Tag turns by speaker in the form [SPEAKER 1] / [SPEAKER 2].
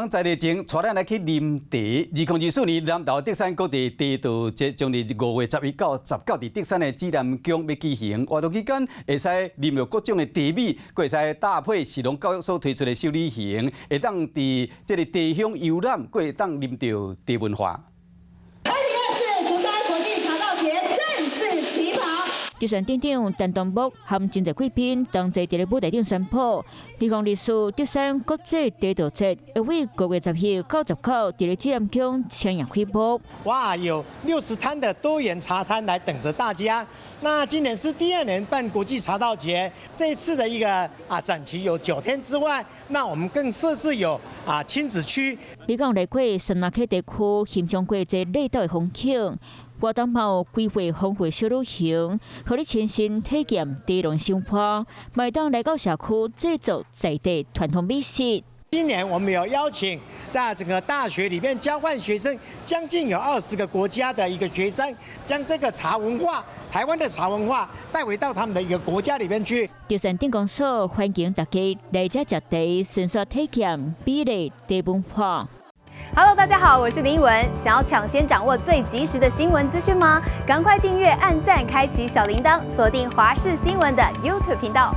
[SPEAKER 1] 人在日前帶咱來去啉茶。2024年南投德山國際茶道節將佇5月11到19佇德山的紫南宮欲舉行。活動期間會使啉著各種的茶米，閣會使搭配食農教育所推出的小旅行，會當佇這个茶鄉遊覽，閣會當啉著茶文化。
[SPEAKER 2] 2024竹山國際茶道節正式起跑。
[SPEAKER 3] 德山鎮長陳東木和真濟貴賓同齊佇咧舞台頂宣布，2024德山國際茶道節會佇5月11到19佇咧紫南宮青葉開幕。
[SPEAKER 4] 哇，有60攤的多元茶攤來等着大家。那今年是第二年辦國際茶道節，這一次的一個展期有9天之外，那我們更設置有親子區。
[SPEAKER 3] 美港來過山那克地區，欣賞過這綠島的風景。活動嘛有規劃豐富小旅行，予你親身體驗茶農生活，嘛會當來到社區製作在地傳統美食。
[SPEAKER 4] 今年我們有邀請在整個大學裡面交換學生，將近有20個國家的一個學生，將這個茶文化、台灣的茶文化帶回到他們的一個國家裡面去。
[SPEAKER 3] 德山鎮公所歡迎大家來遮食茶，順紲體驗美麗茶文化。
[SPEAKER 5] Hello，大家好，我是林文。想要搶先掌握最及時的新聞資訊嗎？趕快訂閱、按讚、開啟小鈴鐺，鎖定華視新聞的 YouTube 頻道。